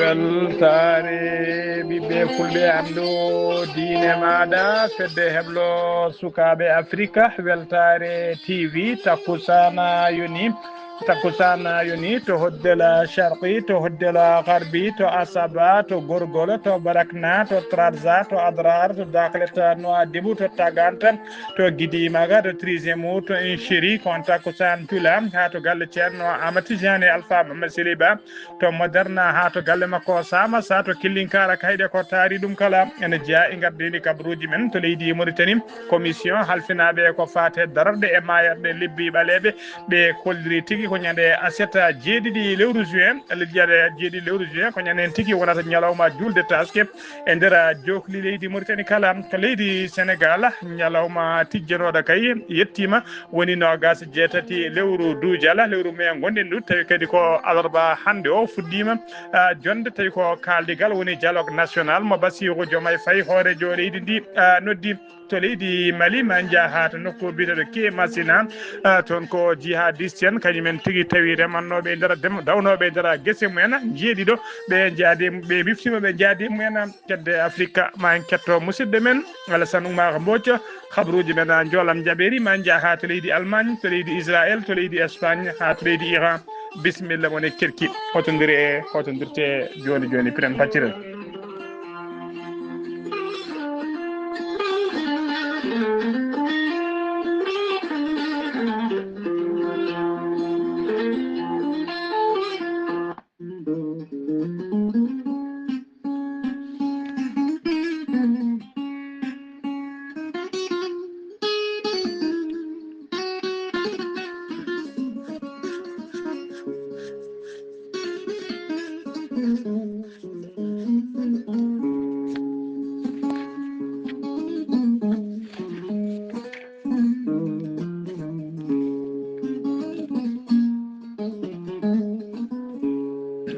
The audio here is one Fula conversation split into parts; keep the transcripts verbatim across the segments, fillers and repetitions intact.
Weltaare ɓiɓɓe fulɓe, anndu diine maaɗa, fedde heblo sukaaɓe Afrika, Weltaare T V, takkusaana yoni, takkusaana yoni to Hoddela Sharqi, to Hoddela Garbi, to Asaba, to Gorgol, to Barakna, to Trarza, to Adrar, to Daklet, Nouadhibou, to Tagant, to Gidimaga, to Trizemou, to Inchiri, ko on takkusaan tula, haa to galle Ceerno Amatijani Alpha Mamadou Siliba, to Moderna haa to galle makko Sama, sa to Killinkara kayɗe ko taari ɗum kala. Ene jeyaa e ngardiindi kabaruuji men to leydi Mauritanie. Commission halfinaaɓe ko faate darorɗe e maayarɗe lebbi ɓaleeɓe, ɓe kolliri tigi ko ñande aset jeeɗiɗi lewru juin, leydi jeeɗiɗi lewru juin, ko ñande heen tigi wonata ñalawma juulde taaske e nder jookli leydi Mauritanie kala. To leydi Sénégal, ñalawma tijjanooɗo kay yettiima, woni noogaas e jeetati lewru duujala, lewru mee ngonɗen ndu, tawi kadi ko alarba hannde o fuɗɗiima, ah, jonde, tawi ko kaaldigal woni dialogue national mo Bassirou Diomaye Faye, hooreejo leydi ndi, ah, noddi to leydi Mali, ma njaha to nokku biyeteeɗo Ke Masina, ah, toon ko jihadiste en, kañum en tigi tawi remannooɓe e nder dem-, dawnooɓe e nder gese mumen, jeeɗiɗo ɓe njaadi, ɓe miftiima ɓe njaadi mumen, kedde Afrika, ma en ketto musidɗo men Alassane Oumar Mbodj. Habruuji men a njoolam njaɓeeri, ma njaha to leydi Allemagne, to leydi Israël, to leydi Espagne, haa to leydi Iran. Bisimilla, mon e Kerki. Hotondiri e, hotondirte jooni jooni, piren pacciren.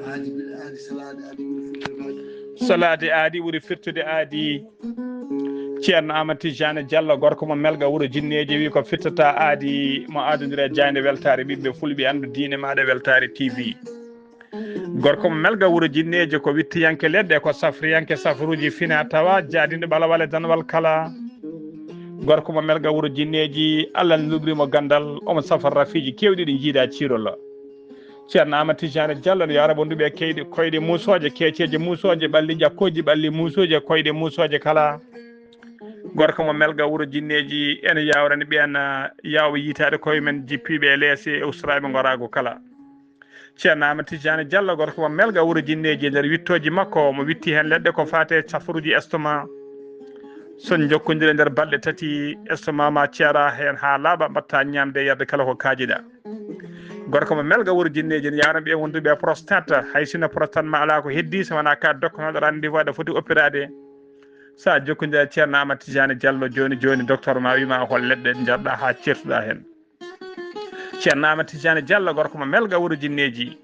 Aadi, aadi, salaade aadi ɓuri firtude aadi. Salaade aadi ɓuri firtude aadi. Ceerno Amadou Tidiane Diallo, gorko mo Melga, wuro Jinneeji, wi ko firtata aadi mo aadondira e jaaynde weltaare ɓiɓɓe fulɓe, anndu diine maaɗa, Weltaare T V. Gorko mo Melga, wuro Jinneeji, ko wittiyanke leɗɗe, ko safriyanke safruuji fina tawa, jaadinɗo ɓalawal e danwal kala. Gorko mo Melga, wuro Jinneeji, Allah ne luɓri mo ganndal, omo safra rafiiji keewɗi ɗi jiida ciirol. Ceerno Amadou Tidiane Diallo no yaara wonduɓe e keyɗe, koyɗe muusooje, keeceeje muusooje, ɓalli ƴakkooji, ɓalli muusooje, koyɗe muusooje kala. Gorko mo Melga, wuro Jinneeji, ene yaawrani ɓeen, ah, yaawɓe yiytaade koye men, jippiiɓe e leese e ustoraaɓe ngoraagu kala. Ceerno Amadou Tidiane Diallo, gorko mo Melga, wuro Jinneeji, e nder wittooji makko, mo witti heen leɗɗe ko faati e safruuji estomac. So on njokkondire nder balɗe tati, estomac ma ceera heen haa laaɓa, mbaɗta ñaamde e yarde kala ko kaajiɗa. Gorko mo Melga, wuro Jinneeji, ene yaawna ɓe wonduɓe e prostate, hay sinno prostate ma alaa ko heddii, so wonaa ka dokkanooɗo rendez-vous aɗa foti opéraade. So a jokkondire e Ceerno Amadou Tidiane Diallo jooni jooni, docteur ma wii ma hol leɗɗe njarɗa haa ceertuɗa heen. Ceerno Amadou Tidiane Diallo, gorko mo Melga, wuro Jinneeji.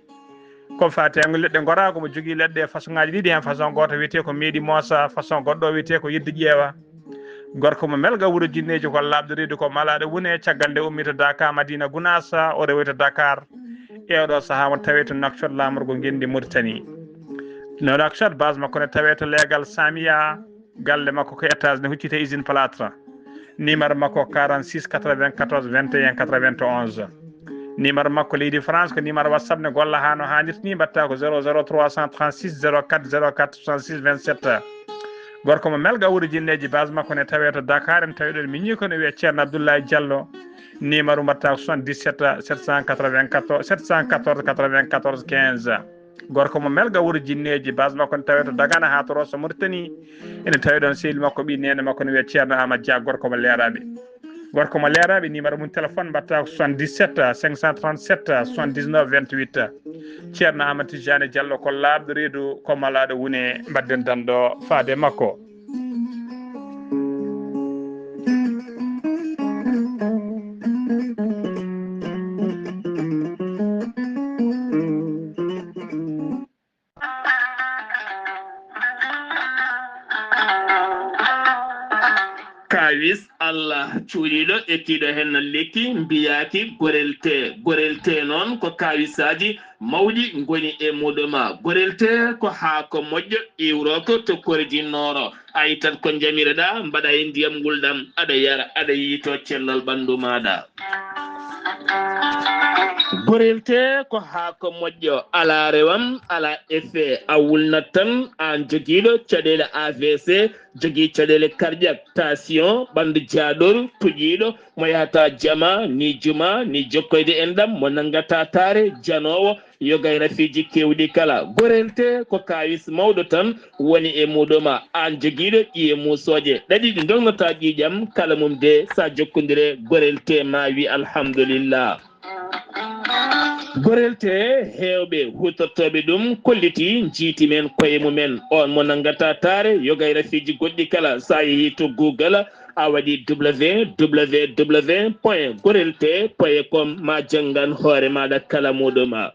Ko faati e leɗɗe ngoraagu, mo jogii leɗɗe façon ŋaaji ɗiɗi, heen façon gooto wiyetee ko meeɗi moosa, façon goɗɗo o wiyetee ko yeddi ƴeewa. Gorko mo Melga, wuro Jinneeji, ko laaɓɗo reedu, ko malaaɗo wune, caggal nde ummi to Daka, Madina Gunaas, o rewoyi to Dakar. E oɗo sahaa mo tawee to Nouakchott, laamorgo ngenndi Mauritanie. No Nouakchott, base makko ne tawee to leegal Samia, galle makko ko étage ne hucciti e usine plâtre. Numéro makko quarante-six quatre-vingt-quatorze vingt et un quatre-vingt-onze. Numéro makko leydi France ko numéro WhatsApp ne golla haa no haanirta ni, mbaɗta ko zéro zéro trois cent trente-six zéro quatre zéro quatre soixante-six vingt-sept. Gorko mo Melga, wuro Jinneeji, base makko ne tawee to Dakar, en tawi ɗon miñi ko ne wiyee Ceerno Abdoulaye Diallo. Numéro mbaɗta ko soixante-dix-sept sept cent quatre-vingt-quatorze, sept cent quatorze quatre-vingt-quatorze quinze. Gorko mo Melga, wuro Jinneeji, base makko ne tawee to Dagana haa to Rosso Mauritanie. Ene tawi ɗon sehil makko, ɓii neene makko ne wiyee Ceerno Amadou Dia, gorko mo Leeraaɓe. Gorko mo Leeraaɓe, numéro mum téléphone mbaɗta ko soixante-dix-sept cinq cent trente-sept soixante-dix-neuf vingt-huit. Ceerno Amadou Tidiane Diallo ko laaɓɗo reedu, ko malaaɗo wune, mbaɗden danɗo faade makko. Kawis Allah cuuɗiiɗo ekkiiɗo heen lekki mbiyaaki gorelte. Gorelte noon ko kaawisaaji mawɗi ngoni e muɗum. Gorelte ko haako moƴƴo iwrooko to kordi nooro. A ittat ko njamireɗaa, mbaɗa e ndiyam ngulɗam, aɗa yara, aɗa yiytoo cellal ɓanndu maaɗa. Gorelte ko haako moƴƴo, alaa rewam, alaa effet. A wulnat tan, aan jogiiɗo caɗeele A V C, jogii caɗeele cardiaque, tension, ɓanndu jaaɗoru, tuƴiiɗo, mo yahata jama, ni juma, ni jokkoyde enɗam, mo nanngata taare, janoowo, yoga e rafiiji keewɗi kala. Gorelte ko kaawis mawɗo tan woni e muɗum. Aan jogiiɗo ƴiye muusooje ɗaɗi ɗi ndognataa ƴiiƴam, kala mum de, so a jokkondire gorelte, ma wi alhamdulillah. Gorelte, heewɓe huutortooɓe ɗum kollitii, njiiti men koye mumen. On mo nanngata taare, yoga e rafiiji goɗɗi kala, so a yehii to Google, a waɗi w w w point gorelte point com, ma janngan hoore maaɗa kala muɗum.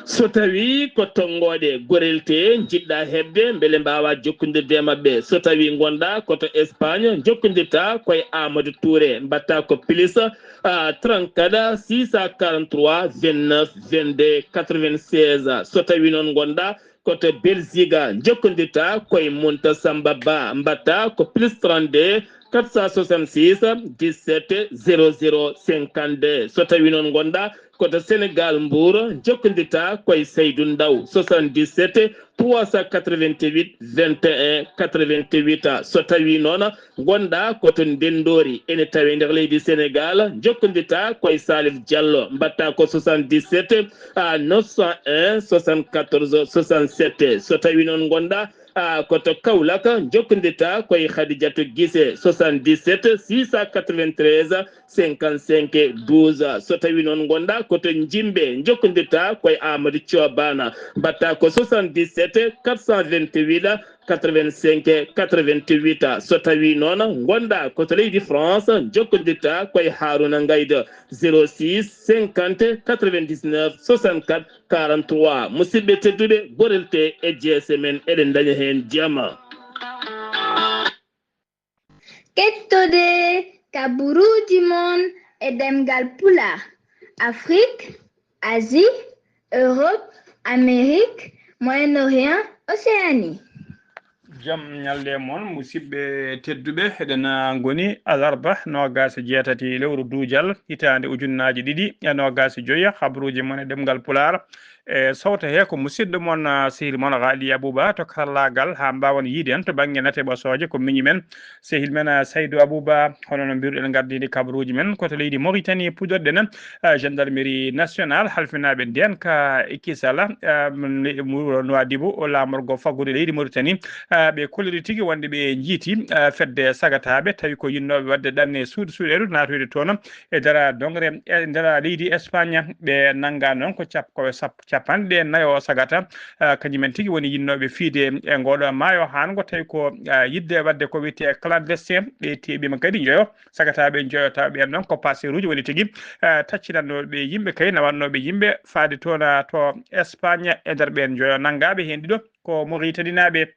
So tawii ko tonngooɗe gorelte njiɗɗa heɓde, mbele mbaawaa jokkondirde e maɓɓe. So tawii ngonɗaa ko to Espagne, njokkondirtaa koye Amadou Touré, mbaɗtaa ko plus, ah, trente-quatre, six cent quarante-trois, vingt-neuf, vingt-deux, quatre-vingt-seize. So tawii noon ngonɗaa ko to Belgique, njokkondirtaa koye Munta Samba Ba, mbaɗtaa ko plus trente-deux, quatre cent soixante-six, dix-sept, zéro zéro, cinquante-deux. So tawii noon ngonɗaa ko to Sénégal, Mbour, njokkondirtaa koye Seydou Ndaw, soixante-dix-sept, trois cent quatre-vingt-huit, vingt et un, quatre-vingt-huit. So tawii noon ngonɗaa ko to Ndenndoori, ene tawee nder leydi Sénégal, njokkondirtaa koye Salif Diallo, mbaɗtaa ko soixante-dix-sept, ah, neuf cent un, soixante-quatorze, soixante-sept. So tawii noon ngonɗaa, ah, ko to Kaolack, njokkondirtaa koye Khadijatou Guissé, soixante-dix-sept, six cent quatre-vingt-treize, cinquante-cinq, douze. So tawii noon ngonɗaa ko to Njimbe, njokkondirtaa koye Amadou Thio Bana, mbaɗtaa ko soixante-dix-sept, quatre cent vingt-huit, quatre-vingt-cinq, quatre-vingt-huit. So tawii noon ngonɗaa ko to leydi France, njokkondirtaa koye Harouna Ngaydo, zéro six, cinquante, quatre-vingt-dix-neuf, soixante-quatre, quarante-trois. Musidɓe tedduɓe, gorelte e jeese men, eɗen ndaña heen jama. Kettode kaburuuji mon e ɗemngal Pulaar, Afrik, Asie, Europe, Amérique, Moyen-Orient, Océanie. Jam ñalɗe mon, musidɓe tedduɓe, eɗen, ah, ngoni alarba noogaas e jeetati lewru duujal hitaande ujunnaaji ɗiɗi e noogaas e joy. Habruuji mon e ɗemngal Pulaar, e sowta he ko musidɗo mon, ah, sehil mon Ghali Abouba to karallaagal, haa mbaawan yiide en to bannge nate ɓosooje, ko miñi men, sehil men, ah, Saydou Abouba. Hono no mbiruɗen, ngardiiɗi kabaruuji men ko to leydi Mauritanie, puɗɗorɗen, ah, gendarmerie nationale, halfinaaɓe ndeen ka Ikisala, ah, m-, wuro Nouadhibou, o laamorgo faggudu leydi Mauritanie. Ah, ɓe kolliri tigi wonde ɓe njiiti, ah, fedde sagataaɓe, tawi ko yinnooɓe waɗde ɗanne suuɗ-, suuɗeeru naatoyde toon e nder dongre, e nder leydi Espagne. Ɓe nannga noon ko cap-, ko sap-, capanɗe nayo sagata, ah, kañumen tigi woni yinnooɓe fiide e ngooɗo maayo haango, tawi ko, ah, yiɗde waɗde ko wiyetee clandestin. Ɓe teeɓiima kadi njoyo sagataaɓe, njoyo tawa ɓeen noon ko passeruuji woni tigi, ah, taccinannooɓe yimɓe, kay nawannooɓe yimɓe faade toon, ah, to Espagne. E nder ɓeen njoyo nanngaaɓe heen ɗiɗo ko Moritaninaaɓe.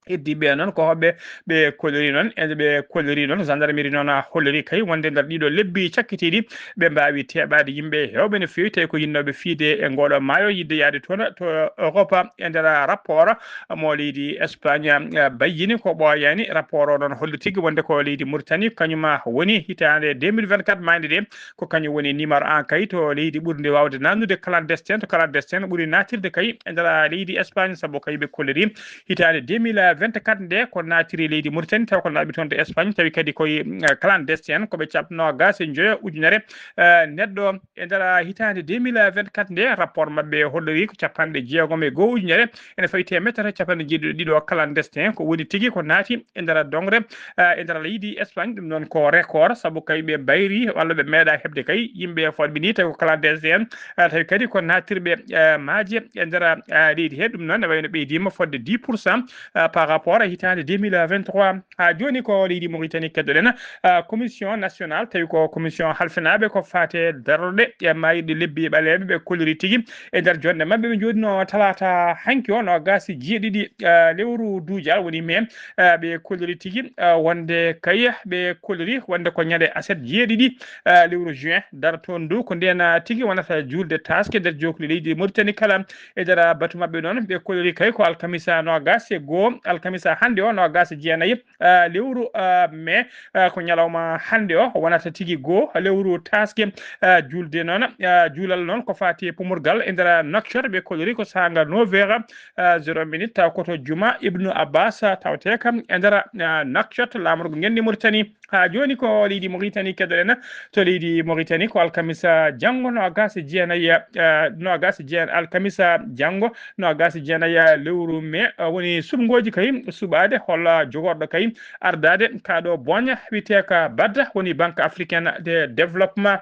Heddiiɓe noon ko hoɓɓe ɓe kolliri noon, e ɓe kolliri noon, gendarmerie noon holliri kay wonde nder ɗiɗo lebbi cakkitiiɗi ɓe mbaawi teeɓaade yimɓe heewɓe no feewi, tawi ko yinnooɓe fiide e ngooɗo maayo, yiɗde yahde toon to Europe. E nder rapport mo leydi Espagne, eh, bayyini ko ɓooyaani, rapport o noon holli tigi wonde ko leydi Mauritanie kañum woni hitaande deux mille vingt-quatre maayde de, ko kañum woni numéro un kay to leydi ɓurndi waawde naatnude clandestin, to clandestin ɓuri naatirde kay e nder leydi Espagne, sabu kay ɓe kolliri hitaande deux mille vingt-quatre nde ko naatiri leydi Mauritanie, taw ko laaɓi toon to Espagne, tawi kadi koye, eh, clandestin, ko ɓe capanɗe noogaas e njoyo ujunere, eh, neɗɗo e nder hitaande deux mille vingt-quatre nde. Rapport maɓɓe holliri ko capanɗe jeegom e goo ujunere ene fawi teemedde tati e capanɗe jeeɗiɗo ɗiɗo clandestin, ko woni tigi ko naati e nder dongre, eh, e nder leydi Espagne. Ɗum noon ko record, sabu kay ɓe mbayri walla ɓe meeɗa heɓde kay yimɓe fodɓe ni, tawi ko clandestin, eh, tawi kadi ko naatirɓe, eh, maaje e nder, eh, leydi he. Ɗum noon ne wayno ɓeydiima fodde dix pour cent, eh, par rapport e hitaande deux mille vingt-trois. Haa jooni ko leydi Mauritanie keddoɗen, ah, commission nationale, tawi ko commission halfinaaɓe ko faate darorɗe e maayirɗe lebbi ɓaleeɓe, ɓe kolliri tigi e nder jonde maɓɓe. Ɓe jooɗino talaata hanki o, noogaas e jeeɗiɗi, ah, lewru duujal woni mai, ah, ɓe kolliri tigi, ah, wonde kay ɓe kolliri wonde ko ñande aset jeeɗiɗi, ah, lewru juin darto ndu, ko ndeen tigi wonata juulde taaske nder jookli leydi Mauritanie kala. E nder batu maɓɓe noon, ɓe kolliri kay ko alkamisa noogaas e goo, alkamisa hannde o noogaas e jeenayi, ah, lewru, ah, mai, ah, ko ñalawma hannde o wonata tigi goo lewru taaske, ah, julde noon, ah, juulal noon ko faati e pomorgal e nder Nouakchott, ɓe kolliri ko saanga neuf heures, ah, zéro minute, taw ko to juma Ibnu Abbas, ah, tawte kam e nder, ah, Nouakchott, laamorgo ngenndi Mauritanie. Haa jooni ko leydi Mauritanie keddoɗen. To leydi Mauritanie ko alkamisa janngo noogaas e jeenayi, ah, noogaas e jeenayi, alkamisa janngo noogaas e jeenayi lewru mai, ah, woni suɓngooji kay suɓaade hol jogorɗo kay ardaade kaa ɗo booña wiyetee ka BAD, woni Banque Africaine de Développement.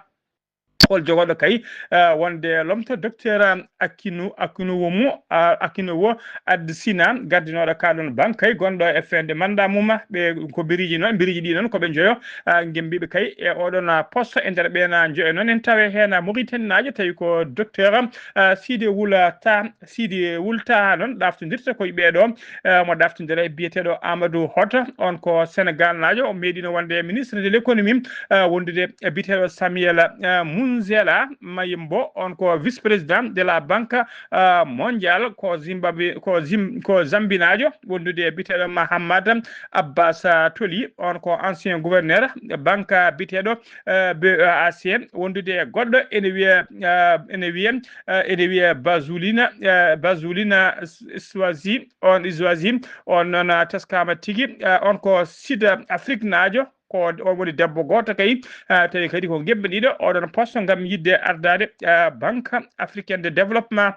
Hol jogorɗo kay, ah, wonde lomto docteur, ah, Akinu, Akinuwomu, ah, Akinuwo Adsina, gardinooɗo kaa ɗoon banque kay, gonɗo e feewde manndaa mum. Ɓe ko biriiji noon, biriiji ɗi noon ko ɓe njoyo, ah, ngemmbiiɓe kay e oɗon, ah, poste. E nder ɓeen, ah, njoyo noon en tawe heen, ah, Mauritanie naajo, tawi ko docteur, ah, Sidi Wula Ta, Sidi Wul Taha noon ɗaftondirta koye ɓee ɗo, ah, mo ɗaftondira e biyeteeɗo Amadou Hott, on ko Sénégal naajo, o meeɗino wonde ministre de l'économie, ah, wondude e biyeteeɗo Samuel, ah, Munzela Mayimbo, on ko vice-président de la Banque, ah, mondiale, ko Zimbabwe, ko Zim-, ko Zambinaajo, wondude e biyeteeɗo Mahamat Abbas, ah, Toli, on ko ancien gouverneur banque biyeteeɗo, ah, B E A C, wondude e goɗɗo ene wiye, ah, ene wiye, ah, ene wiye Bazulina, ah, Bazulina S-, Swazi, on Swazi, on noon, ah, teskaama tigi, ah, on ko Sud Afrique naajo, ko on woni debbo gooto kay, ah, tawi kadi ko ngemɓe ɗiɗo oɗon poste ngam yiɗde ardaade, ah, Banque Africaine de Développement.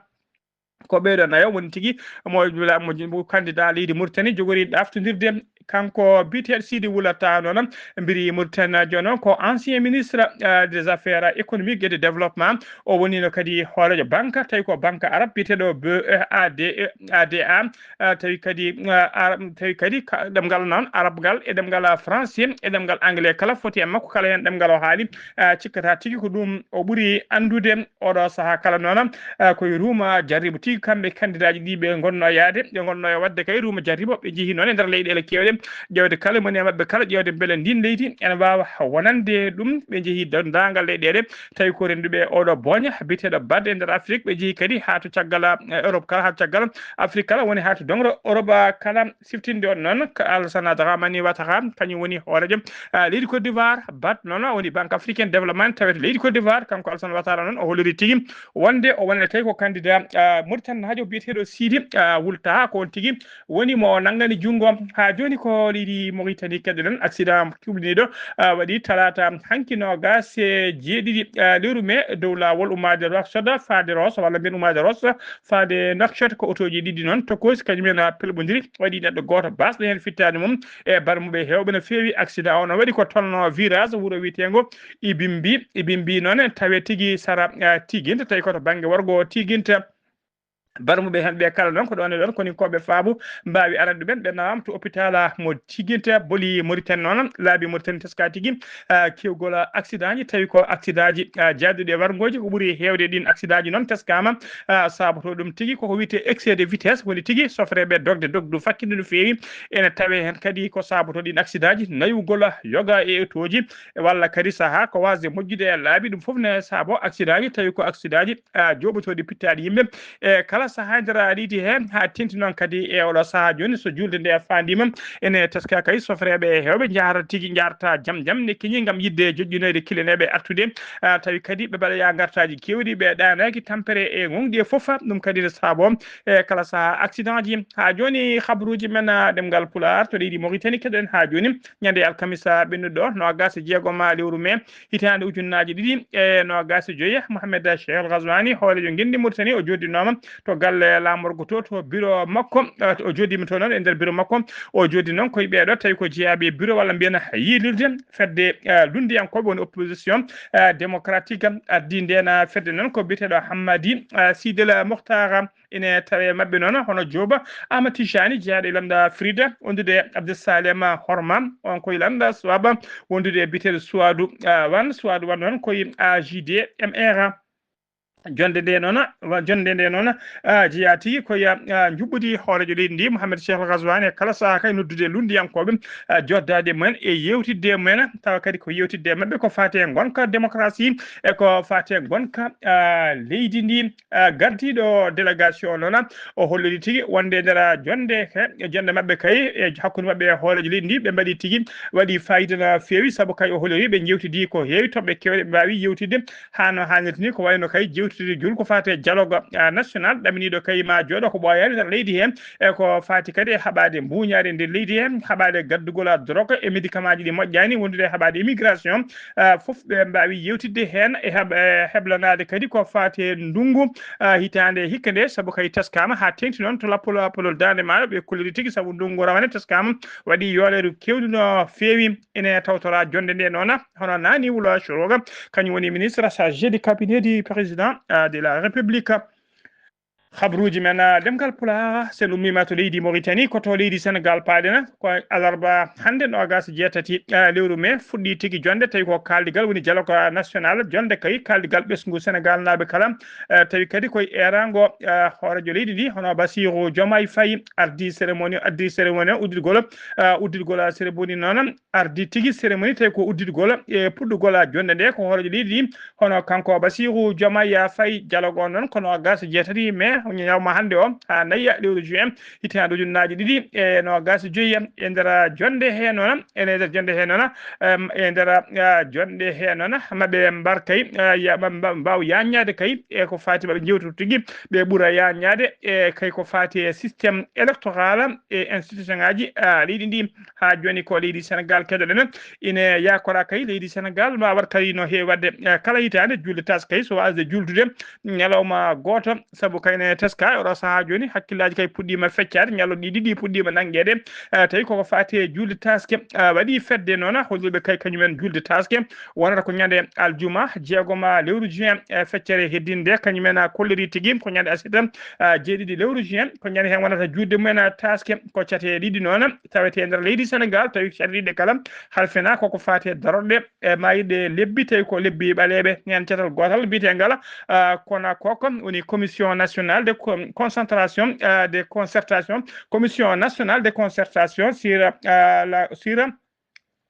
Ko ɓeeɗo nayo woni tigi mo, mo, mo candidat leydi Mauritanie jogori ɗaftondirde, kanko biyeteeɗo Sidi Wula Taha noon, mbiri Mauritanie jono ko ancien ministre, ah, des affaires économiques et de développement. O wonino kadi hooreejo banque, tawi ko banque arabe biyeteeɗo B E A D E, A D A, ah, tawi kadi, ah, ara-, tawi kadi ka-, ɗemngal noon, arabgal e ɗemngal français e ɗemngal anglais kala foti e makko, kala heen ɗemngal o haali, ah, cikkata tigi ko ɗum o ɓuri anndude oɗo sahaa kala noon, ah, koye ruuma jarribo tigi kamɓe kandidaaji ɗi ɓe ngonno yaade, ɓe ngonno e waɗde kay ruuma jarribo, ɓe njehi noon e nder leyɗeele keewɗe, ƴeewde kala moni e maɓɓe kala, ƴeewde mbele ndin leydi ene waawa wonande ɗum, ɓe njehi denndaangal leyɗeele, tawi ko rennduɓe oɗo booña biyeteeɗo BAD e nder Afrik, ɓe njehi kadi haa to caggal, eh, Europe kala, haa to caggal Afrik kala, woni haa to doŋre Europe kala. Siftinde on noon, ko Alassane Dramane Ouattara, kañum woni hooreejo, ah, leydi Côte d'Ivoire, BAD noon, woni Banque Africaine Développement, tawete leydi Côte d'Ivoire, kanko Alassane Ouattara noon, o holliri tigi wonde o wonata tawi ko candidat, ah, Mauritanie naajo biyeteeɗo Sidi, ah, Wul Taha, ko on tigi woni mo nanngani junngo. Haa jooni ko leydi Mauritanie keddoɗen, accident cuɓniiɗo, ah, waɗi talaata hanki noogaas e jeeɗiɗi, ah, lewru mai dow laawol ummaade Nouakchott faade Rosso, walla mbiyen ummaade Rosso faade Nouakchott, ko otooji ɗiɗi noon tokoosi, kañum en pelɓondiri, waɗi neɗɗo gooto baasɗo heen fittaandu mum e barmuɓe heewɓe no feewi. Accident o no waɗi ko tolno virage wuro wiyeteengo Ibimbi, Ibimbi noon tawe tigi sara, ah, Tiginta, tawi ko to bannge worgo Tiginta. Barmuɓe heen ɓe kala noon ko ɗoon e ɗoon koni ko ɓe faabu mbaawi arande ɗumen, ɓe nawaama to hôpital mo Tiginta, boli Mauritanie noon, laabi Mauritanie teska tigi, ah, kewgol accident ji, tawi ko accident ji, ah, jaajɗuɗi e warngooji, ko ɓuri heewde ɗin accident ji noon teskaama, ah, saabotoo ɗum tigi koko wiyetee excès de vitesse, woni tigi sofreeɓe dogde dogdu fakkinde no feewi. Ene tawee heen kadi ko saabotoo ɗin accident ji, naywugol yoga e otooji, walla kadi sahaa ko waasde moƴƴude e laabi, ɗum fof ne saaboo accident ji, tawi ko accident ji, ah, jooɓotooɗi pittaaɗi yimɓe. E kala sahaa e nder leydi he, haa teeŋti noon kadi e oɗo sahaa jooni, so juulde nde faandiima, ene teska kay sofreeɓe e heewɓe njahrata tigi, njahrata jam jam ne keñi ngam yiɗde joƴƴinoyde kiliyanɓe artude, ah, tawi kadi ɓe mbaɗoya ngartaaji keewɗi, ɓe ɗaanaaki tampere e gonɗi e fof, ɗum kadi ne saaboo e kala sahaa accident ji. Haa jooni habruuji men, ah, ɗemngal Pulaar to leydi Mauritanie keɗoɗen haa jooni, ñande alkamisa ɓennuɗo noogaas e jeegom lewru mai, hitaande ujunnaaji ɗiɗi e noogaas e joyi, Mohamed Cheikh El Ghazouani, hooreejo ngenndi Mauritanie, o jooɗinooma to galle laamorgo to, to bureau makko, eh, o jooɗiima to noon e nder bureau makko. O jooɗi noon koye ɓeeɗo tawi ko jeyaaɓe e bureau walla mbiyen yiilirde fedde, eh, lunndiyankooɓe woni opposition, eh, démocratique. Ardii ndeen, eh, fedde noon ko biyeteeɗo Hammadi, eh, Sidel Mokhtar. Ine tawe maɓɓe noon hono Jooba Ahmad Tijani, jeyaaɗo e Lannda Frida, wondude e Abdou Salem Horma, on koye Lannda Suwaba, wondude e biyeteeɗo Suwadu, eh, Wan. Suwadu Wan noon koye A J D M R. Jonde nde noon, wa-, jonde nde noon, ah, jeyaa tigi ko ya, ah, njuɓɓudi hooreejo leydi ndi, Mohamed Cheikh Al Ghazouani, e kala sahaa kay noddude lunndiyankooɓe, ah, joddaade e mumen e yeewtidde e mumen, tawa kadi ko yeewtidde e maɓɓe ko faati e ngonka démocratie e ko faati e ngonka, ah, leydi ndi. Ah, gardiiɗo délégation o noon, o holliri tigi wonde e nder jonde he, e jonde maɓɓe kay, e hakkunde maɓɓe e hooreejo leydi ndi, ɓe mbaɗi tigi, waɗi faayiida no feewi, sabu kay o holliri ɓe njeewtidi ko heewi, toɓɓe keewɗe ɓe mbaawi yeewtidde. Haa no haanirta ni, ko wayno kay jeewtidde jul ko faati e dialogue, ah, national ɗaminiiɗo kay ma jooɗo ko ɓooyaani nder leydi heen, e ko faati kadi e haɓaade mbuuñaari e nder leydi heen, haɓaade gaddugol, ah, drogue e médicament ji ɗi moƴƴaani, wondude e haɓaade immigration, ah, fof ɓe mbaawi yeewtidde heen e haɓ-, e heblanaade kadi ko faati e ndunngu, ah, hitaande hikka nde, sabu kay teskaama haa teeŋti noon to lappol, lappolol Daande Maayo, ɓe kolliri tigi sabu ndunngu rawane teskaama, waɗi yooleeru keewɗu no feewi. Ene tawtoraa jonde nde noon, hono Nani Wula Soroga, kañum woni ministre chargé du cabinet du président, euh, de la République. Habruuji men, euh, ɗemngal Pulaar, sen ummiima to leydi Mauritanie, ko to leydi Sénégal paaɗen, ko alarba hannde noogaas e jeetati, euh, lewru mee, fuɗɗii tigi jonde, tawi ko kaaldigal woni dialogue national, jonde kay kaaldigal ɓesngu Sénégal naaɓe kala, euh, tawi kadi koye eeraango, euh, hooreejo leydi ndi, hono Bassirou Diomaye Faye, ardii cérémonie, ardii cérémonie udditgol, euh, udditgol cérémonie noon, ardi tigi cérémonie tawi ko udditgol e puɗɗugol jonde nde ko hooreejo leydi ndi, hono kanko Bassirou Diomaye Faye. Dialogue o noon ko noogaas e jeetati mee, ñalawma hannde o, haa nayi lewru juin, hitaande ujunnaaji ɗiɗi e noogaas e joyi. E nder jonde he noon, e nder jonde he noon, em, e nder, ah, jonde he noon, maɓe mbar kay, ah, ya-, ma-, ma-, mbaaw yaaññaade kay e ko faati maɓe njeewtoto tigi, ɓe ɓura yaaññaade e kay ko faati e système électoral e institution ngaji, ah, leydi ndi. Haa jooni ko leydi Sénégal keɗoɗen. Ine yaakora kay leydi Sénégal ma waɗ kadi no heewi waɗde, eh, kala hitaande julde taaske kay so wasde juldude ñalawma gooto, sabu kay ne teska e oɗo sahaa jooni hakkillaaji kay puɗɗiima feccaade, ñalawma ɗi ɗiɗi puɗɗiima nanngeede, eh, tawi koko faati e julde taaske, eh, waɗi fedde noon, holluɓe kay kañumen julde taaske wonata ko ñande aljuma jeegoma lewru juin, eh, feccere heddinde kañumen a kolliri tigi ko ñande aset, eh, jeeɗiɗi lewru juin, ko ñande heen wonata julde mumen a taaske, ko cate ɗiɗi noon tawete e nder leydi Sénégal, tawi cate ɗiɗi kala halfina koko faati e darorɗe e maayirɗe lebbi, tawi ko lebbi ɓaleeɓe. Heen catal gootal mbiyetee ngal, ah, kono koko woni commission nationale de con-, concentration, ah, de concertation, commission nationale de concertation sur, ah, la, sur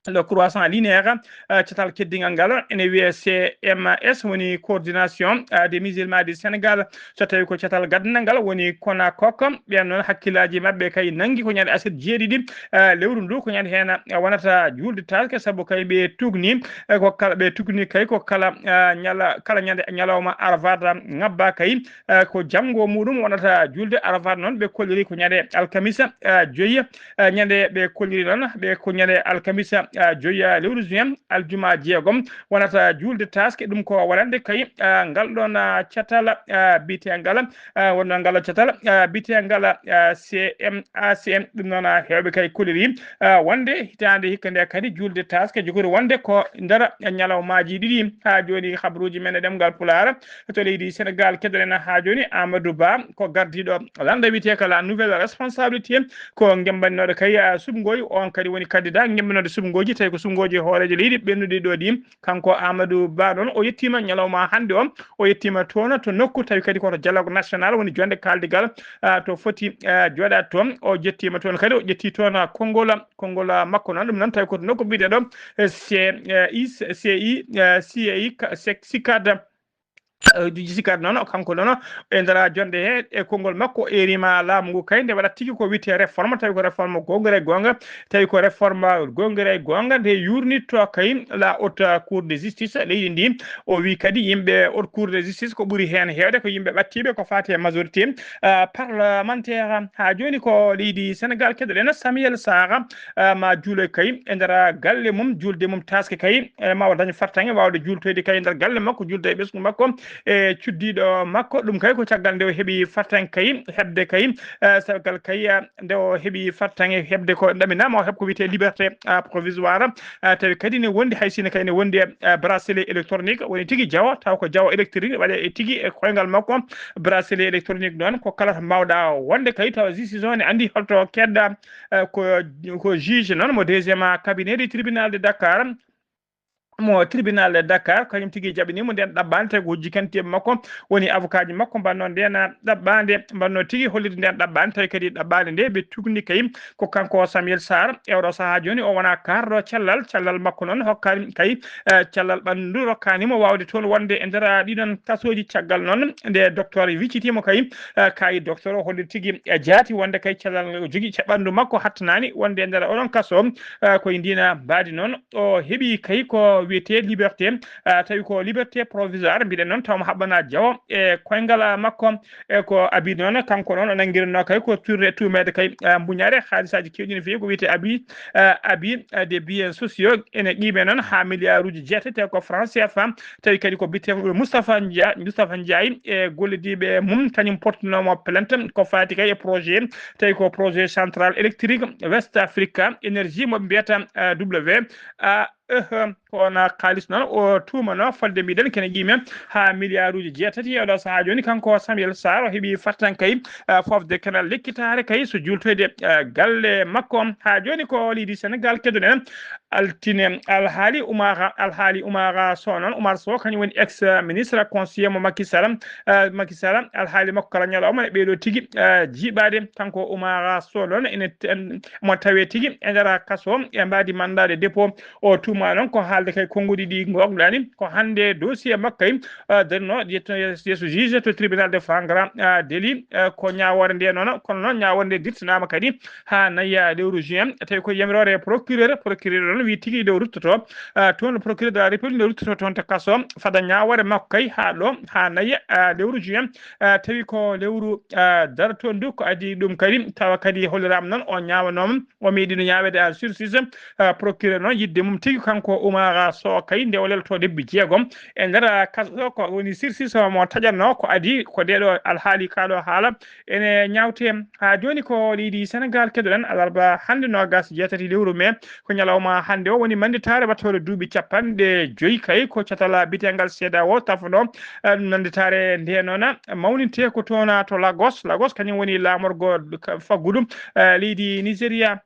le croissant linéaire, ah, catal keddingal ngal ene wiyee C M S, woni coordination, ah, des musulmans du Sénégal. So tawi ko catal gaddanngal ngal woni kono koko, ɓeen noon hakkillaaji maɓɓe kay nanngi ko ñande aset jeeɗiɗi, eh, lewru ndu, ko ñande heen, eh, wonata julde taaske, sabu kay ɓe tugni, eh, ko kala, ɓe tugni kay ko kala, eh, ñala-, kala ñande ñalawma arafat ngabba kay, eh, ko janngo muɗum wonata julde arafat noon, ɓe kolliri ko ñande alkamisa, eh, joyi, eh, ñande ɓe kolliri noon, ɓe ko ñande alkamisa, eh, joyi, eh, lewru juin, aljuma jeegom wonata julde taaske, ɗum ko waɗande kay, eh, ngal ɗoon, eh, catal, eh, biyeteengal, ah, wonno ngal catal, ah, biyeteengal, ah, C M A C M. Ɗum noon, ah, heewɓe kay kolliri, ah, wonde hitaande hikka nde kadi julde taaske jogori wonde ko nder ñalawmaaji ɗiɗi. Haa jooni, habruuji men e ɗemngal Pulaar to leydi Senegaal keddorɗen haa jooni. Amadou Ba ko gardiiɗo lannda wiyetee ko la nouvelle responsabilité, ko ngemmbanooɗo kay, ah, suɓngooji. On kadi woni candidat ngemmbanooɗo suɓngooji, tawi ko suɓngooji hooreejo leydi ɓennuɗi ɗo ɗi. Kanko Amadou Ba noon, o yettiima ñalawma hannde o, o yettiima toon to nokku, tawi kadi ko to dialogue national woni jonde kaaldigal, ah, to foti, ah, jooɗaade toon. O yettiima toon kadi, o ƴetti toon, ah, konngol, konngol, ah, makko noon. Ɗum noon tawi ko to nokku biyeteeɗo, eh, C I, eh, C I, eh, C I, ka-, sek-, sikad, eh, duji sikad noon, kanko noon, e nder jonde he, e konngol makko, o eeriima laamu ngu kay nde waɗata tigi ko wiyetee réforme, tawi ko réforme goonga e goonga, tawi ko réforme goonga e goonga, nde yuurnitto kay la Haute Cour de Justice leydi ndi. O wi kadi yimɓe Haute Cour de Justice ko ɓuri heen heewde ko yimɓe ɓattiiɓe ko faati e majorité, ah, parlementaire. Haa jooni ko leydi Senegaal keddorɗen Samuel Sarr, ah, ma juule kay e nder galle mum, julde mum taaske kay, eh, ma o dañ fartaŋŋe waawde juultoyde kay e nder galle makko, julde e ɓesngu makko. e cuddiiɗo makko. Ɗum kay ko caggal nde o heɓi fartaŋŋe kay heɓde kay, eh, caggal kay, eh, nde o heɓi fartaŋŋe heɓde ko ɗaminaama o heɓ ko wiyetee liberté, ah, provisoire. Ah, tawi kadi ne wondi hay sino kay ne wondi, eh, bracelet électronique, woni tigi jawo, taw ko jawo électrique waɗe e tigi e koyngal makko. Bracelet électronique noon ko kala to mbaawɗa wonde kay tawa justice o ne anndi holto keedɗa, eh, ko, ko juge noon mo deuxième cabinet du tribunal de Dakar. Mo tribunal de Dakar, kañum tigi jaɓini mo nden ɗaɓɓaande, tawi ko hujji kanti makko, woni avocat ji makko mbanno nden ɗaɓɓaande, mbanno tigi hollirde nden ɗaɓɓaande, tawi kadi ɗaɓɓaande nde ɓe tugni kay ko kanko Samuel Sarr. E oɗo sahaa jooni o wona kaarɗo cellal, cellal makko noon hokkani kay, eh, cellal ɓanndu rokkani mo waawde toon wonde e nder, ah, ɗiɗon kasooji. Caggal noon nde docteur wiccitii mo kay, eh, kay docteur o holli tigi, eh, jaati wonde kay cellal ngal o jogii ca ɓanndu makko hattanaani wonde e nder oɗon kaso, eh, koye ndiina mbaadi noon. O heɓi kay ko wiyetee liberté, ah, tawi ko liberté provisoire mbiɗen noon, taw mo haɓɓana jawo e koyngal, ah, makko. E ko abi noon, kanko noon o nanngiranno kay ko tourné tuumeede kay, ah, mbuñaare haalisaaji keewɗi no feewi, ko wiyetee abi, ah, abi, ah, des biens sociaux ene qiime noon haa milliarduuji jeetati, tawi ko franc C F A, tawi kadi ko bite Moustapha Ndiaye, Moustapha Ndiaye e gollodiiɓe mum kañum portunoomo plainte ko faati kay e projet, tawi ko projet central électrique West Africa Energy mo ɓe mbiyata, ah, W A E. Ko wona kaalis noon o tuumano fodde mbiɗen kene qiime haa milliarduuji jeetati. E oɗo sahaa jooni kanko Samuel Sarr o heɓi fartaŋŋe kay, ah, fofde kanal lekkitaare kay so juultoyde, ah, galle makko. Haa jooni ko leydi Senegal keddoɗen altine alhaali Umara, alhaali Umara Sow noon. Umar Sow kañum woni ex ministre conseiller mo Macky Sall, ah, Macky Sall alhaali makko kala ñalawma e ɓeeɗo tigi, ah, jiiɓaade. Kanko Umara Sow noon ene ten-, mo tawee tigi e nder kaso e mbaadi mandat de dépôt. O tuuma noon ko haalde kay konnguɗi ɗi ngoogɗaani. Ko hannde dossier makko kay, ah, darino yeeso, yeeso juge to tribunal de flagrant, ah, délit, ah, ko ñaawoore nde noon, kono noon ñaawoore nde dirtinaama kadi haa nayi lewru juin. Tawi ko yamiroore procureur, procureur noon wi tigi nde o ruttoto, ah, toon procureur de la République nde ruttoto toon to kaso fada ñaawoore makko kay haa ɗo, haa nayi, ah, lewru juin. Ah, tawi ko lewru, ah, darto ndu ko adii ɗum kadi, tawa kadi holliraama noon o ñaawanooma. O meeɗino ñaaweede à sursis, ah, procureur noon yiɗde mum tigi kanko Umara Sow kay nde o lelto lebbi jeegom e nder, ah, kaso ko woni sursis mo taƴatno. Ko adii ko ndeeɗo alhaali kaaɗo haala ene ñaawte. Haa jooni ko leydi Senegal keddoɗen alarba hannde noogas jeetati lewru mai, ko ñalawma hannde o woni mannditaare wattoore duuɓi capanɗe joyi kay ko catal bitengal cedeao tafono, eh, mannditaare nde noon mawninte ko toon to Lagos. Lagos kañum woni laamorgo ka-, faggudu, eh, leydi Nigeria.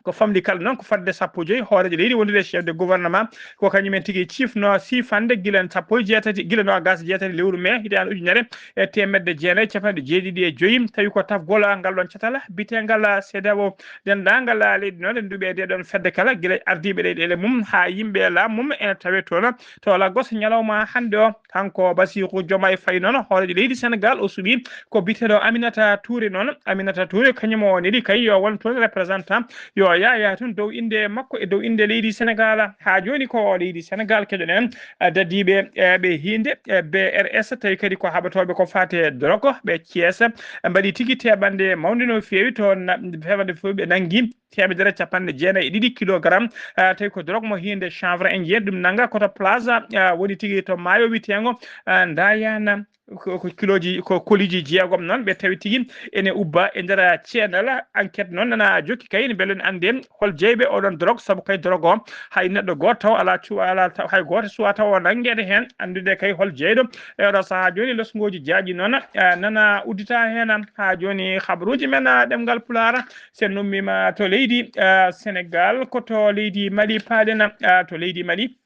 Ko famɗi kala noon ko fodde sappo joyi hooreejo leydi wondude e chef de gouvernement, ko kañum en tigi ciifno siifande gila sappo e jeetati, gila noogas e jeetati lewru mai hitaande ujunere e teemedde jeenayi e capanɗe jeeɗiɗi e joyi, tawi ko tafgol ngal ɗoon catal bitengal cedeao. Denndaangal leyɗe noon ɗe nduɓe e nde ɗoon fedde kala, gila ardiiɓe leyɗeele mum haa yimɓe e laamu mum ene tawee toon to Lagos ñalawma hannde o. Kanko Bassirou Diomaye Faye noon, hooreejo leydi Senegal, o suɓii ko biyeteeɗo Aminata Touré noon. Aminata Touré, kañum o neli kay yo won toon représentant, yo yaayaa toon dow innde makko e dow innde leydi Senegal. Haa jooni ko leydi Senegal keɗoɗen, eh, dadiiɓe, eh, ɓe hiinde, eh, B R S, tawi kadi ko haɓatooɓe ko faati e drogue, ɓe Thiès, ɓe mbaɗi tigi teɓanɗe mawnde no feewi to na-, feewde fof ɓe nanngi teemedere capanɗe jeenayi e ɗiɗi kilogram, ah, tawi ko drogue mo hiinde chanvre indien, ɗum nannga ko to plaza, ah, woni tigi to maayo wiyeteengo, ah, Ndayane, ko, ko kilooji, ko koliiji jeegom noon ɓe tawi tigi ene ubba e nder ceenal. Enquête noon nana jokki kay, mbele en anndee hol jeyɓe oɗon drogue, sabu kay drogue o hay neɗɗo gooto taw alaa cu-, alaa taw hay gooto suwaa taw o nanngeede heen, anndude kay hol jeyɗo. E oɗo sahaa jooni, losngooji jaaƴi noon, ah, nana uddita heen. Haa jooni, habaruuji men, ah, ɗemngal Pulaar, so en ummiima to leydi, ah, Senegal, ko to leydi Mali paaɗen, ah, to leydi Mali.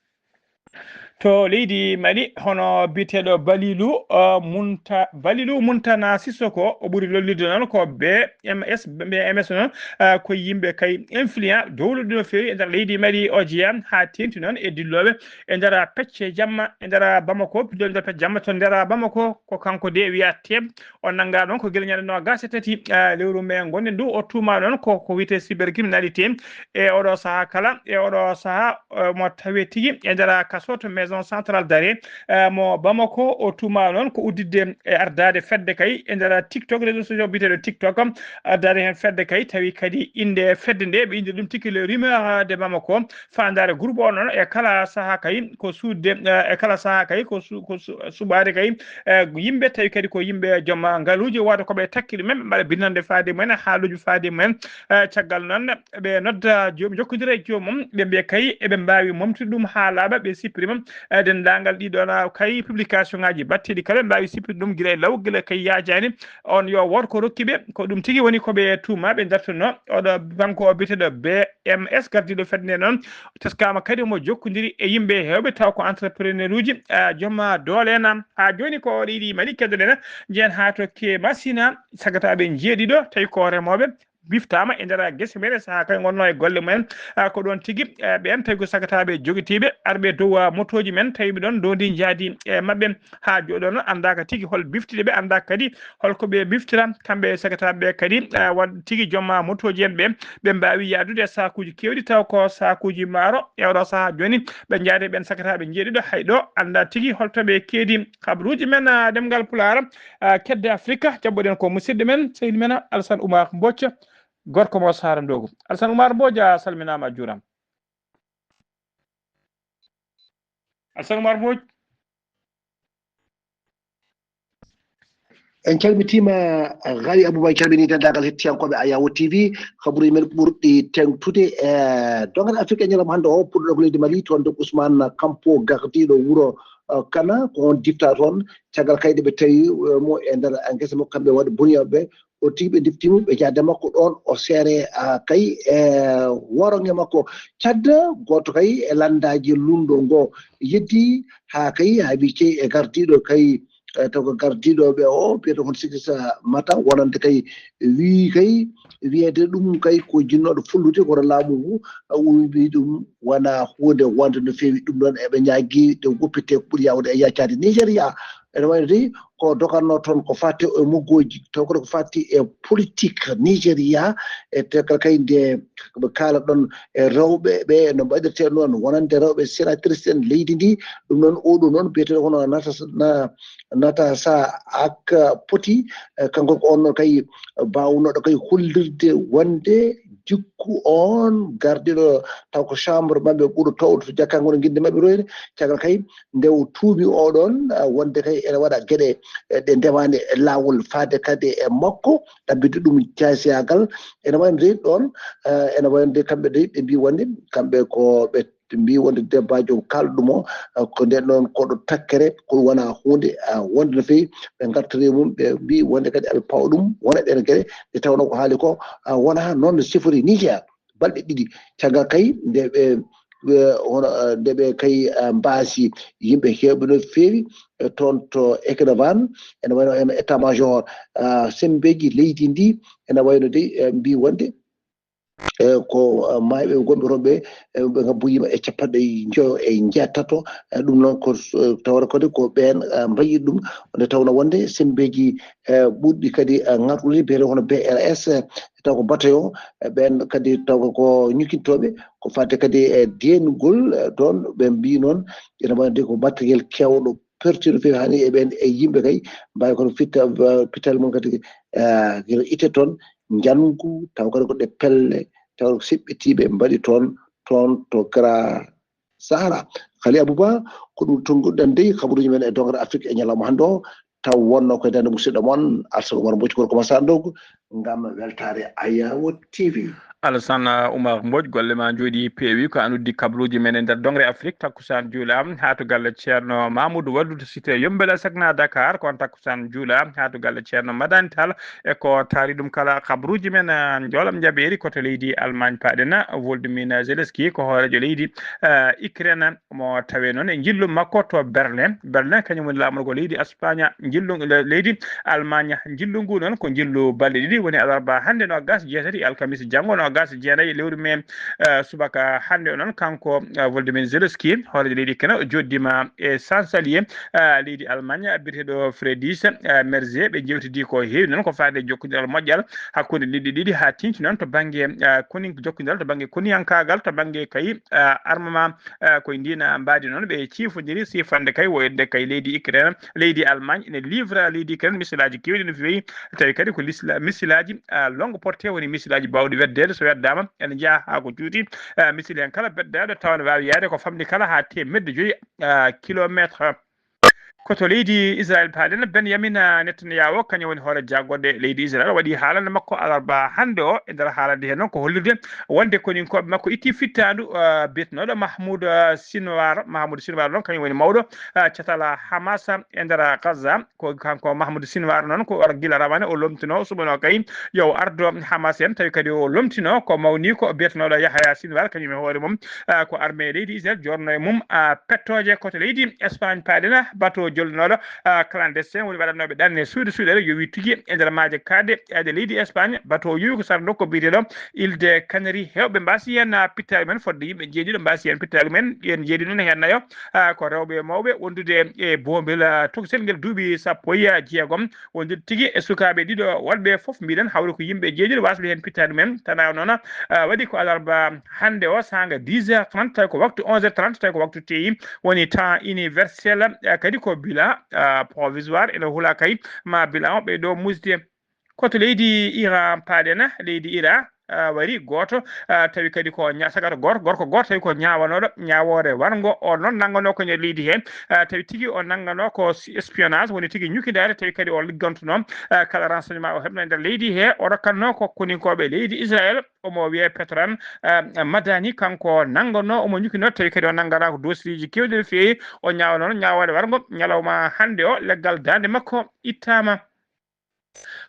To leydi Mali, hono biyeteeɗo Balilu, ah, Munta-, Balilu Muntana Sissoko, o ɓuri lollirde noon ko B M S, B M S noon, ah, ko yimɓe kay influent, dowlude no feewi e nder leydi Mali, o jeyaa haa teeŋti noon e dillooɓe e nder pecce jamma, e nder Bamako, dillooɓe e nder pecce jamma to nder Bamako, ko kanko de wiyaa Teeb. O nanngaa noon ko gila ñande noogaas e tati, ah, lewru mai ngonɗen ndu. O tuumaa noon ko, ko wiyetee cybercriminalité. E oɗo sahaa kala, e oɗo sahaa, eh, mo tawee tigi e nder kaso to maison central dare, eh, mo Bamako. O tuuma noon ko udditde e ardaade fedde kay e nder TikTok, réseau social biyeteeɗo TikTok. Ardaade heen fedde kay, tawi kadi innde fedde nde, ɓe inndi ɗum tigi le Rumeur de Bamako. Faandaare groupe o noon, e kala sahaa kay ko suuɗde, eh, e kala sahaa kay ko su-, ko su-, suɓaade kay, eh, yimɓe, tawi kadi ko yimɓe joom ngaluuji, wata ko ɓe takki ɗumen, ɓe mbaɗa binnande faade mumen, haaluuji faade mumen. Eh, caggal noon, ɓe nodda joom, jokkondira e joomum, ɓe mbiya kay eɓe mbaawi momtude ɗum haa laaɓa, ɓe sippirima. Eh, denndaangal ɗiɗo na kay publication ŋaaji batteɗi kala, ɓe mbaawi sippirde ɗum gila e law, gila kay yaajaani. On yo wood ko rokki ɓe, ko ɗum tigi woni ko ɓe tuuma, ɓe dartuno. Oɗo banko biyeteeɗo B M S, gardiiɗo fedde nde noon, teskaama kadi omo jokkondiri e yimɓe heewɓe, taw ko entrepreneur uji, eh, joom doole en. Haa jooni ko oɗo yiɗi Mali keddoɗen, njehen haa to Kemasina, sagataaɓe njeeɗiɗo, tawi ko remooɓe, biftaama e nder gese men e sahaa kay ngonnoo e golle mumen. Ah, ko ɗoon tigi, eh, ɓeen tawi ko sagataaɓe jogitiiɓe, arɓe dow, ah, motooji men, tawi ɓe ɗoon ndoondi njaadi e maɓɓe. Haa jooɗoo noon anndaaka tigi hol biftiiɓe ɓe, anndaaka kadi holko ɓe biftira. Kamɓe sagataaɓe ɓe kadi, ah, waɗ tigi joom, ah, motooji en ɓe, ɓe mbaawi yaadude e saakuuji keewɗi, taw ko saakuuji maaro. E oɗo sahaa jooni, ɓe njaadi ɓeen sagataaɓe njeeɗiɗo, hay ɗo anndaa tigi holto ɓe keedi. Kabaruuji men, ah, ɗemngal Pulaar, ah, kedde Afrika, jaɓɓoɗen ko musidɗo men, sehil men, Alassane Oumar Mbodj, gorko mo Saara Ndogo. Alassane Oumar Mbodj, a salminaama, a juuraama. Alassane Oumar Mbodj. En calmitiima, Ghali Abouba, en calminii denndaangal hettiyankooɓe Ayawo T V. Kabaruuji men ɓurɗi teeŋtude e donngal Afrika e ñalawma hannde o, puɗɗo ko leydi Mali, toon de Ousmane Kampo, gardiiɗo wuro, eh, Kana, ko on difta toon. Caggal kay nde ɓe tawi, eh, mo e nder ngesa makko, kamɓe waɗi buniyaaɓe ɓe, o tigi ɓe ndifti mo, ɓe njaade makko ɗoon, o seere, ah, kay e wooronge makko. Cadda gooto kay e lanndaaji lunndo ngo yeddi haa kay haa wi cey e gardiiɗo kay, eh, taw ko gardiiɗo ɓe o, biyeteeɗo kon Sikisa Mata, wonande kay wii kay, wiyeede ɗum kay ko jinnooɗo fullude, kono laamu ngu, ah, o wii ɗum wonaa huunde wonde no feewi. Ɗum ɗoon eɓe ñaagii nde wuppitee ko ɓuri yaawde e yaacaade Nigéria. Ene wayi no dey ko dogatnoo toon ko faati e moggooji, taw kadi ko faati e politique Nigéria, e te kala kay nde ɓe kaala ɗoon e rewɓe ɓe no mbaɗirtee noon, wonande rewɓe sénatrice en leydi ndi. Ɗum noon, oɗo noon biyeteeɗo hono Nata-, Na-, Natasa Ak Poti, eh, kanko ko on noon kay baawnooɗo kay hollirde wonde jikku on gardiiɗo taw ko chambre maɓɓe ɓuro towɗo to jakkango no nginde maɓɓe royde. Caggal kay nde o tuumi oɗon, ah, wonde kay ene waɗa geɗe, eh, ɗe ndewaani e laawol faade kadi e makko, ɗabbitde ɗum jaasiyagal. Ene wayno dey ɗoon, eh, ene wayno dey kamɓe dey ɓe mbii wonde kamɓe ko ɓe mbii wonde debbajo kaalɗo ɗum o, eh, ko nden ɗoon koɗo takkere, ko wona huunde, ah, wonde no feewi. Ɓe ngartiri mum, ɓe mbii wonde kadi aɓe pawa ɗum, wona ɗeen geɗe ɗe tawnoo ko haali ko, ah, wonaa noon no sifori Niger. Balɗe ɗiɗi caggal kay nde ɓe, ɓe, hono, eh, nde ɓe kay, eh, mbaasi yimɓe heewɓe no feewi, eh, toon to Ekrevan, ene wayno heen état major, ah, semmbeeji leydi ndi, ene wayno dey, eh, mbii wonde, eh, ko, ah, maayɓe wonɓe toon ɓe, eh, ɓe ngabboyiima e capanɗe njoyo e njeetato. Eh, ɗum noon ko, eh, tawata kadi ko ɓeen, ah, mbayi ɗum, nde tawnoo wonde semmbeeji, eh, ɓurɗi kadi, eh, ŋarɗude, biyeteeɗo hono B R S, eh, taw ko bataillon, eh, ɓeen kadi taw ko ñukintooɓe, ko fadde kadi e deengol, eh, toon, ɓe mbii noon ene waɗde ko matériel keewɗo, pertude no feewi, hani e ɓeen e yimɓe kay mbaawi kono fitta, eh, pital mum kadi, eh, gila itte toon, njanngu, taw kadi ko ɗe pelle, taw ko seɓɓitiiɓe mbaɗi toon, toon to Grand Sahara. Kali Abouba, ko ɗum tonnguɗen dey kabaruuji men e dongre Afrique e ñalawma hannde o, taw wonno koye darnde musidɗo mon Alassane Oumar Mbodj, gorko mo Saara Ndogo, ngam weltaare Ayawo T V. Alassane Oumar Mbodj, golle ma njooɗi peewi. Ko an uddi kabaruuji men e nder dongre Afrique. Takkusaan juula haa to galle Ceerno Mamoudou Waddu to cité Yombela Sagna Dakar. Ko on takkusaan juula haa to galle Ceerno Madani Tall. E ko taari ɗum kala kabaruuji men, eh, njoolam njaɓeeri ko to leydi Allemagne paaɗen. Volodymyr Zelensky ko hooreejo leydi, eh, Ukraine. Mo tawe noon e njillu makko to Berlin. Berlin kañum woni laamorgo leydi Espagne, njillu le-, leydi Allemagne. Njillu ngu noon ko njillu balɗe ɗiɗi, woni alarba hannde nogas jeetati, alkamisa janngo Gasa jeenayi lewru mee, eh, subaka hannde o noon, kanko, eh, Volodymyr Zelensky, hooreejo leydi Ukraine, o jooɗdiima e chancelier, eh, leydi Allemagne, biyeteeɗo Friedrich, eh, Merz. Ɓe njeewtidi ko heewi noon ko faade e jokkondiral moƴƴal hakkunde leyɗe ɗiɗi, haa teeŋti noon to bannge, eh, koni, jokkondiral to bannge koniyankaagal, to bannge kay, eh, armement, eh, ko e ndiin mbaadi noon ɓe ciifondiri siifande kay woyde kay leydi Ukraine, leydi Allemagne ene livra leydi Ukraine misilaaji keewɗi no feewi, tawi kadi ko lisla-, misilaaji, ah, longue portée, woni misilaaji baawɗi weddeede, so weddaama ene njeya haa ko juuti, ah, misil heen kala beddaaɗo tawa ne waawi yaade ko famɗi kala haa teemedde joyi, ah, kilometre. Ko to leydi Israel paaɗen, Benjamin, ah, Netanyahu, kañum woni hoore jaggoɗe leydi Israel, waɗi haalande makko alarba hannde o. E nder haalande heen noon ko hollirde wonde koninkooɓe makko itti fittaandu, ah, biyetenooɗo Mahmoud, ah, Sinwar. Mahmoud Sinwar noon kañum woni mawɗo, ah, catal Hamas e nder Gaza. Ko kanko Mahmoud Sinwar noon ko ar-, gila rawane o lomtino suɓano kay yo ardo Hamas en, tawi kadi o lomtino ko mawni ko biyetenooɗo Yahaya Sinwar, kañum e hoore mum, ah, ko armée leydi Israel joɗno e mum, ah, pettooje. Ko to leydi Espagne paaɗen, bateau jolnooɗo, ah, clandestin woni waɗannooɓe ɗanne suuɗe suuɗere yowi tigi e nder maaje kaaɗe, e leydi Espagne. Bateau yowi ko sara nokku biyeteeɗo Île de Canaries. Heewɓe mbaasi heen, ah, pittaali men fodde yimɓe jeeɗiɗo mbaasi heen pittaali men, yen jeeɗiɗo ne heen nayo, ah, ko rewɓe mawɓe wondude e boombel, ah, tokosel ngel duuɓi sappo e jeegom. Wondude tigi e sukaaɓe ɗiɗo waɗɓe fof, mbiɗen hawri ko yimɓe jeeɗiɗo wasɓe heen pittaali men. Tana noon, ah, waɗi ko alarba hannde o saanga dix heures trente, tawi ko waktu onze heures trente, tawi ko waktu teyi, woni temps universel, ah, kadi ko bilan, ah, provisoire, ene hula kay ma bilan o ɓeydo musde. Ko to leydi Iran paaɗen, leydi Iran, ah, wari gooto, ah, tawi kadi ko ña-, sagata gooto, gorko gooto tawi ko ñaawanooɗo ñaawoore warngo. O noon nannganoo ko nder leydi hee, ah, tawi tigi o nannganoo ko si-, espionnage, woni tigi ñukindaare, tawi kadi o liggantunoo, ah, kala renseignement o heɓno e nder leydi hee. O rokkatnoo ko koninkooɓe leydi Israel, omo wiyee Petran, ah, Madani, kanko nannganoo, omo ñukinoo, tawi kadi o nannganaa ko dossier ji keewɗi no feewi. O ñaawanoo ñaawoore warngo ñalawma hannde o, leggal daande makko ittaama.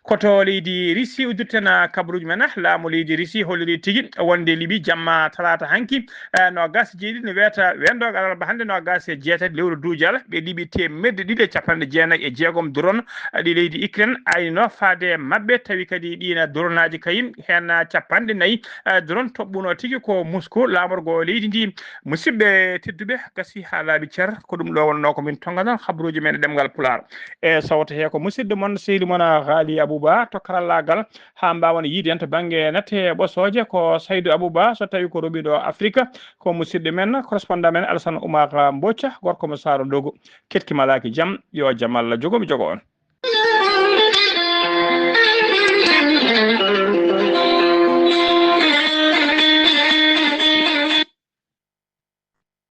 Ko to leydi Risi uddirten, ah, kabaruuji men, ah, laamu leydi Risi holliri tigi wonde Libi jamma talaata hanki, eh, noogaas e jeeɗiɗi ne weeta weendoog alarba hannde noogaas e jeetati lewru duujal, ɓe Libi teemedde ɗiɗi e capanɗe jeenayi e jeegom drone, ah, ɗi leydi Ukraine aynino faade e maɓɓe, tawi kadi ɗiina dronaaji kayi heen, ah, capanɗe nayi, ah, drone toɓɓuno tigi ko Moscou, laamorgo leydi ndi. Musidɓe tedduɓe, gasi haa laaɓi cer, ko ɗum ɗo wonnoo ko min tonnganoo kabaruuji men e ɗemngal Pulaar. E sawto hee ko musidɗo mon, sehli mon, Haali Abuba to karallaagal, haa mbaawen yiide en to bannge nette ɓosooje. Ko Saydu Abuba, so tawii ko roɓiiɗo Afrika, ko musidɗo men, correspondant men Alassane Oumar Mbotia, gorko mo Saaro Dogo. Keɗki malaaki jam, yo jam Allah jogo mi jogo on.